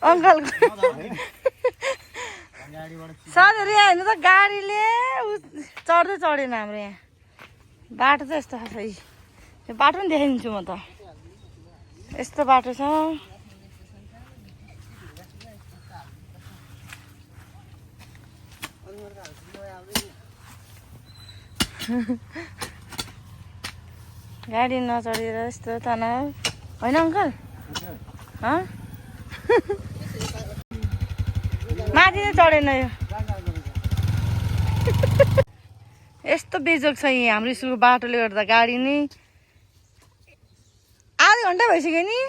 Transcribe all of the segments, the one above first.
uncle साथीहरू यहाँ हेर्नु त गाडीले चढ्दै चढेन हाम्रो यहाँ बाटो चाहिँ यस्तो छ यो बाटो पनि देखाइदिन्छु म त यस्तो बाटो छ गाडी नचढेर यस्तो तनाव होइन अङ्कल माथि चाहिँ चढेन यो यस्तो बेजोग छ यहाँ हाम्रो स्कुलको बाटोले गर्दा गाडी नै आधा घन्टा भइसक्यो नि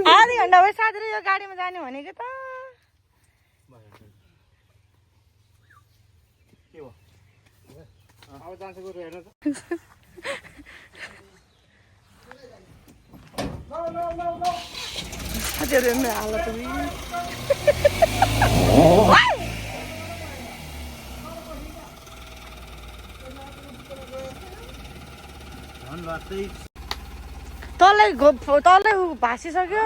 आधा घन्टा भयो साथीहरू यो गाडीमा जाने भनेको त साथीहरू मेरो हालत तलै भाँसिसक्यो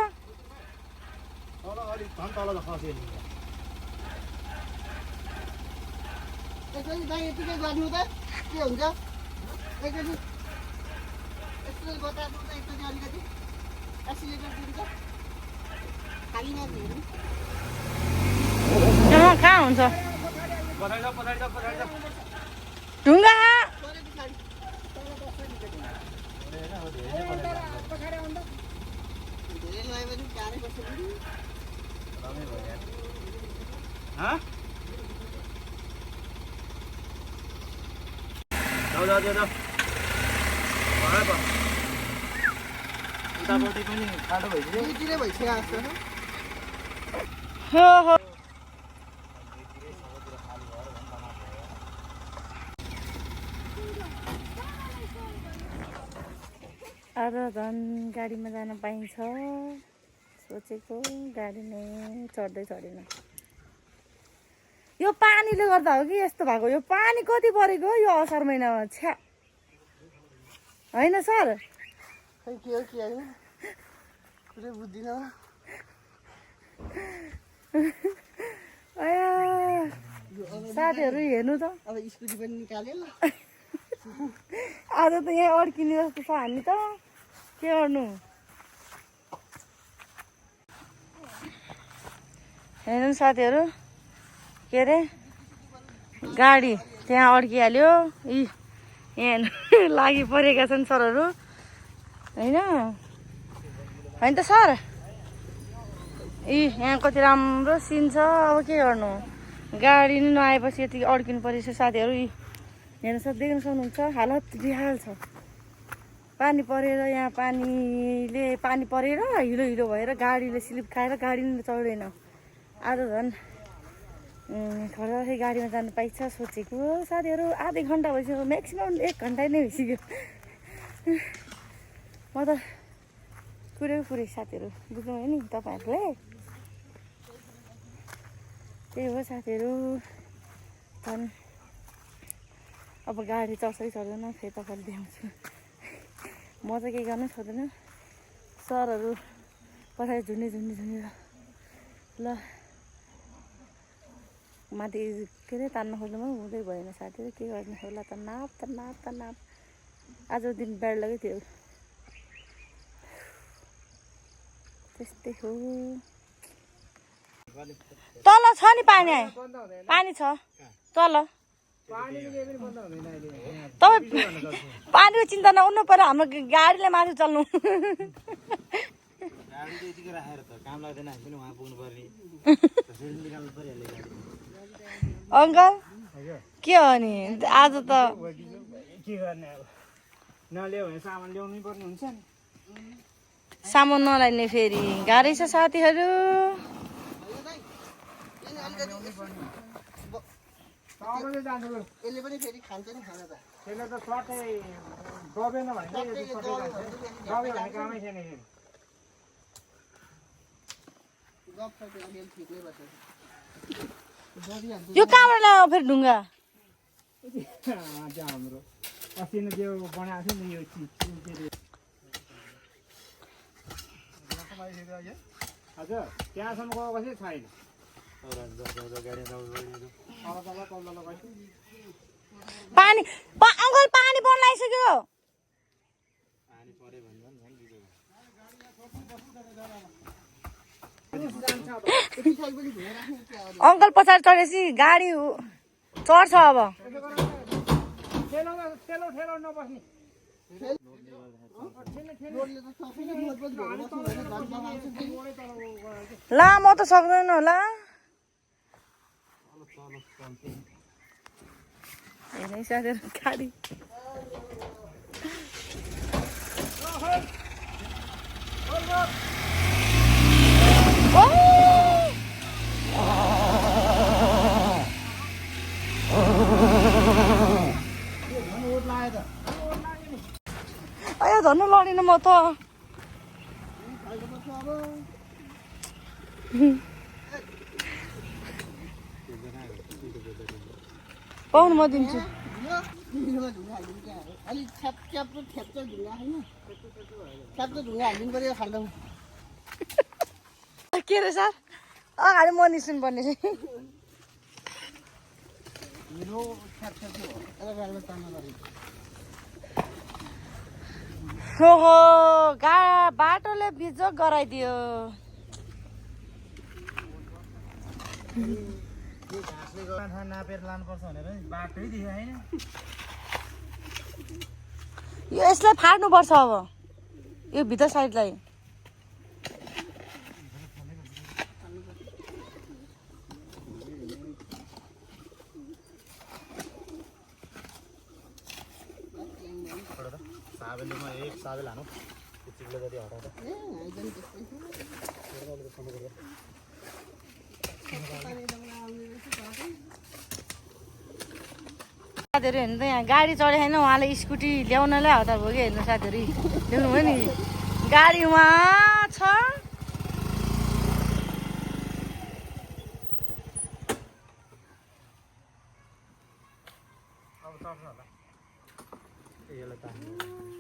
कहाँ हुन्छ ढुङ्गा आज झन् गाडीमा जान पाइन्छ सोचेको गाडी नै चढ्दै चढेन यो पानीले गर्दा हो कि यस्तो भएको यो पानी कति परेको यो असार महिनामा छ्या होइन सर साथीहरू हेर्नु त अब स्कुटी पनि निकाल्यो आज त यहाँ अड्किने जस्तो छ हामी त के गर्नु हेर्नु साथीहरू के अरे गाडी त्यहाँ अड्किहाल्यो यहाँ लागि परेका छन् सरहरू होइन होइन त सर यहाँ कति राम्रो सिन छ अब के गर्नु गाडी नै नआएपछि यति अड्किनु परेछ साथीहरू हेर्न देख्न सक्नुहुन्छ हालत बेहाल छ पानी परेर यहाँ पानी परेर हिलो हिलो भएर गाडीले स्लिप खाएर गाडी नै चढ्दैन आज झन् खरै गाडीमा जानु पाइन्छ सोचेको साथीहरू आधा घन्टा भइसक्यो म्याक्सिमम् 1 घन्टा नै भइसक्यो म त पुरै साथीहरू बुझ्नु भयो नि तपाईँहरूले त्यही हो साथीहरू झन् अब गाडी चढ्छ कि चढ्दैन फेरि तपाईँले देखाउँछु म चाहिँ केही गर्नै सक्दैन सरहरू पछाडि झुन्डी ल माथि के अरे तान्न खोज्नुमा हुँदै भएन साथीहरू के गर्ने होला त नाप आज दिन ब्याड लाग्यो थियो त्यस्तै हो तल छ नि पानी छ तल तपाईँ पानीको चिन्ता नगर्नु पर्यो हाम्रो गाडीले माथि चल्नु अङ्कल के हो नि आज त के गर्ने अब नल्यायो भने सामान ल्याउनै पर्ने हुन्छ नि सामान नलाइने फेरि गाह्रै छ साथीहरू यसले पनि फेरि खान्छ नि खाना त त्यसले त स्वाटै दबेन भने दबे भने कामै छैन यो कहाँबाट ल्यायो फेरि ढुङ्गा हाम्रो अस्ति नै त्यो बनाएको थियो नि यो चिज के अरे हजुर त्यहाँसम्म गएको चाहिँ छैन पानी अङ्कल पानी पर्न लागिसक्यो अङ्कल पछाडि चढेपछि गाडी चढ्छ अब ला म त सक्दैन होला हेर्नै साथीहरू गाडी अयो धन्नु लडिन म त पाउनु म दिन्छु के रे सर अगाडि म निस्किनु पर्ने ओहो बाटोले बिजोग गराइदियो नापेर लानुपर्छ भनेर बाटै दियो होइन यो यसलाई फाट्नुपर्छ अब यो भित्र साइडलाई साबेलमा एक साबेल हानु चिप्लो जति हटाउँदा साथीहरू हेर्नु त यहाँ गाडी चढे छैन उहाँले स्कुटी ल्याउनलाई हतार भयो कि हेर्नु साथीहरू देख्नुभयो नि गाडी उहाँ छ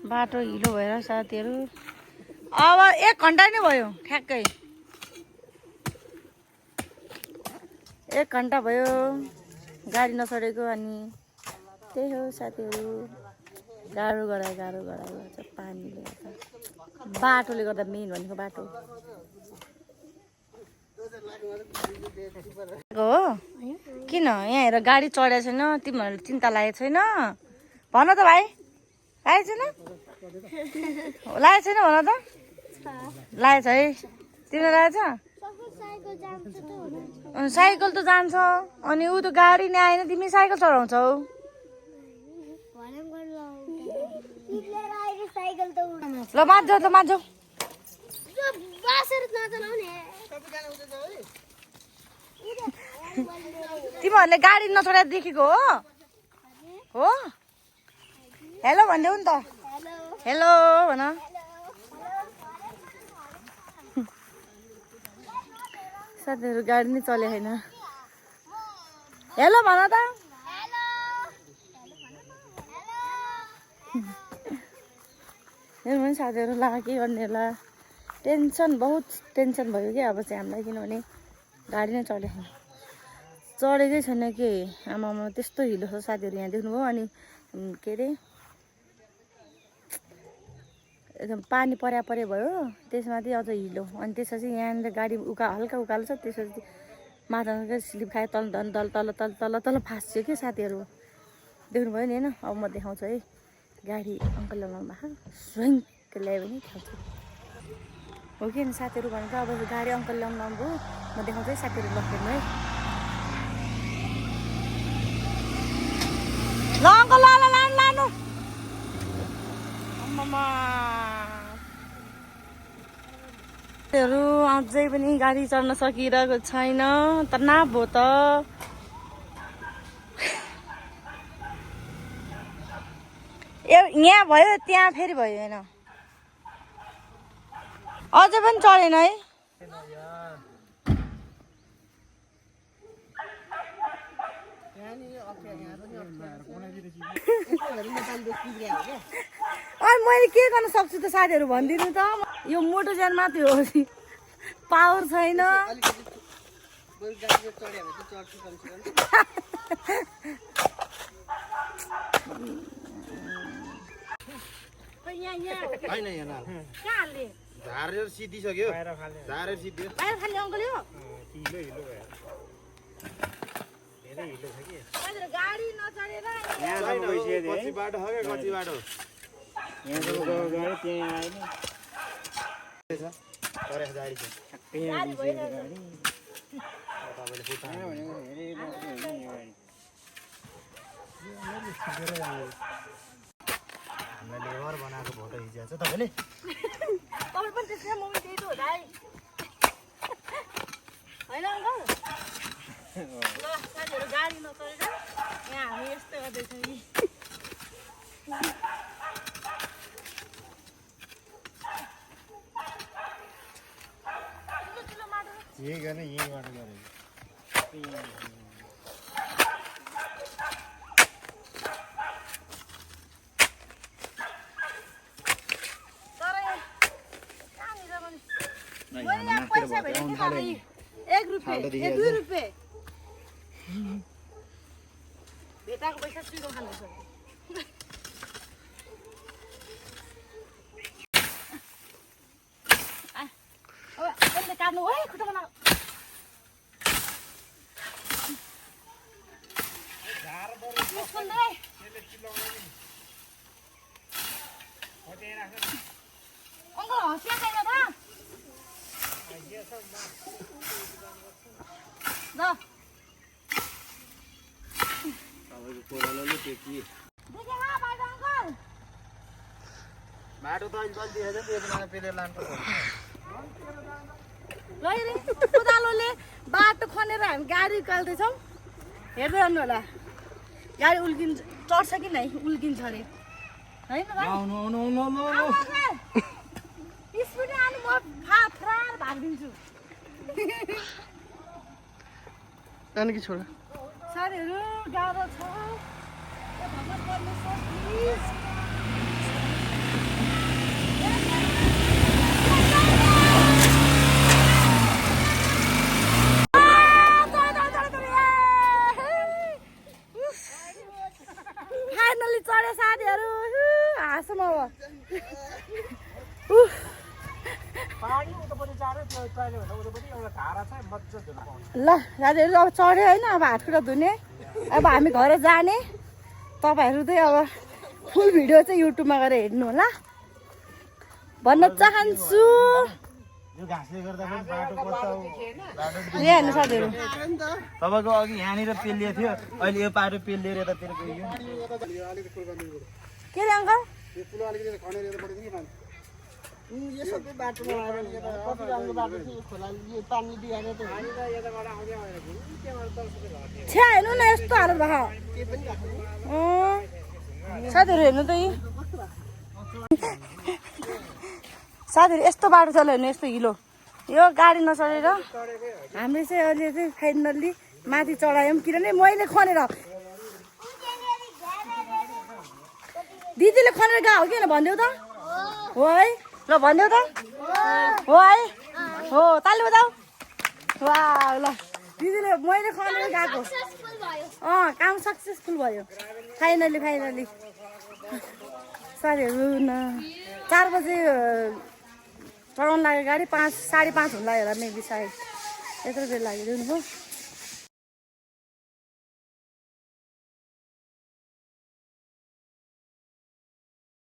बाटो हिलो भएर साथीहरू अब 1 घन्टा नै भयो ठ्याक्कै 1 घन्टा भयो गाडी नचढेको अनि त्यही हो साथीहरू गाह्रो गरायो पानीले गर्दा बाटोले गर्दा मेन भनेको बाटो हो किन यहाँ हेर गाडी चढेको छैन तिमीहरूले चिन्ता लागेको छैन भन त भाइ लागेको छैन लागेको छैन भन त लागेको छ है तिमीलाई लागेको छ साइकल त जान्छ अनि ऊ त गाडी नै आएन तिमी साइकल चलाउँछौ ल माझौ त माझौ तिमीहरूले गाडी नचढाएर देखेको हो हेलो भन्देऊ नि त हेलो भन साथीहरू गाडी नै चले छैन हेलो भन त हेर्नु नि साथीहरू ला के गर्ने होला बहुत टेन्सन भयो कि अब चाहिँ हामीलाई किनभने गाडी नै चढेकै छैन कि आमामा त्यस्तो हिलो छ साथीहरू यहाँ देख्नुभयो अनि के अरे एकदम पानी परे भयो त्यसमा चाहिँ अझ हिलो अनि त्यसपछि यहाँनिर गाडी हल्का उकालो छ त्यसपछि माथि स्लिप खायो तल फाँस्यो कि साथीहरू देख्नुभयो नि होइन अब म देखाउँछु है गाडी अङ्कल ल्याउनु भएको स्वयंको ल्यायो भने खाउँछु हो कि साथीहरू भनेको अब गाडी अङ्कल ल्याउनु आउनुभयो म देखाउँछु है साथीहरू लखेर्नु है ल अङ्कल लानु साथीहरू अझै पनि गाडी चढ्न सकिरहेको छैन तनाव भयो त यहाँ भयो त्यहाँ फेरि भयो होइन अझै पनि चढेन है मैले के गर्न सक्छु त साथीहरू भनिदिनु त यो मोटो ज्यान मात्रै हो पावर छैन झारेर सिद्धिसक्यो झारेर सिद्धियो खाली अङ्कल यो हिलो हिलो भयो धेरै हिलो छ कि गाडी नचढेर यहाँसम्म गइसक्यो कच्ची बाटो हो क्या कच्ची बाटो यहाँसम्म गयो गयो त्यहाँ आएन परेख गाडी छ यहाँ बिर्सिएको गाडी तपाईँले फुटा यहाँ भनेको धेरै राम्रो होइन यो गाडी हामीलाई लेबर बनाएको फोटो खिचेको छ तपाईँले तपाईँ पनि त्यसै म पनि त्यही त हो दाइ होइन अङ्कल ल साथीहरू गाडी नचढेर यहाँ हामी यस्तै गर्दैछौँ नि यही गर्ने यहीँबाट गरेको पैसा भेटेको थिएँ मलाई 1 रुपियाँ 2 रुपियाँ भेटाएको पैसा छिटो खाँदैछ अब यसले काट्नु है खुट्टा बनाऊ अङ्कल हँसिया छैन त ल तपाईँको कोरालोले त्यो के देखेँ बाटो अङ्कल बाटो त अहिले जल्दी हेर्छ त्यो बेलामा पेलेर लानुपर्छ कोदालोले बाटो खनेर हामी गाडी निकाल्दैछौँ हेर्दै जानु होला गाडी उल्किन्छ चढ्छ कि नै उल्किन्छ अरे होइन स्पिडै आलु म फ्रार भागिदिन्छु साथीहरू गाह्रो छ भगवान परमेश्वर प्लिज फाइनली चढे साथीहरू हाँसौँ अब ल साथीहरू अब चढ्यो होइन अब हातखुट्टा धुने अब हामी घर जाने तपाईँहरू चाहिँ अब फुल भिडियो चाहिँ युट्युबमा गएर हेर्नु होला भन्न चाहन्छु यो घाँसले गर्दा पनि बाटो कस्तो यहाँ हेर्नु साथीहरू तपाईँको अघि यहाँनिर पेलिएको थियो अहिले यो बाटो पेलिएर यतातिर गयो के रे अङ्कल छ्या हेर्नु न यस्तो हालत भएको साथीहरू हेर्नु त यी साथीहरू यस्तो बाटो छ हेर्नु यस्तो हिलो यो गाडी नचढेर हामीले चाहिँ अहिले चाहिँ फाइनल्ली माथि चढायौँ किनभने मैले खनेर दिदीले खनेर गएको हो कि भनिदेऊ त हो है ल भनिदेऊ त हो है हो ताली बजाऊ वा ल दिदीले मैले खनेर गएको काम सक्सेसफुल भयो फाइनली साथीहरू न 4 बजे चढाउनु लाग्यो गाडी 5 साढे 5 हुन लाग्यो होला मेबी सायद यत्रो बेर लाग्यो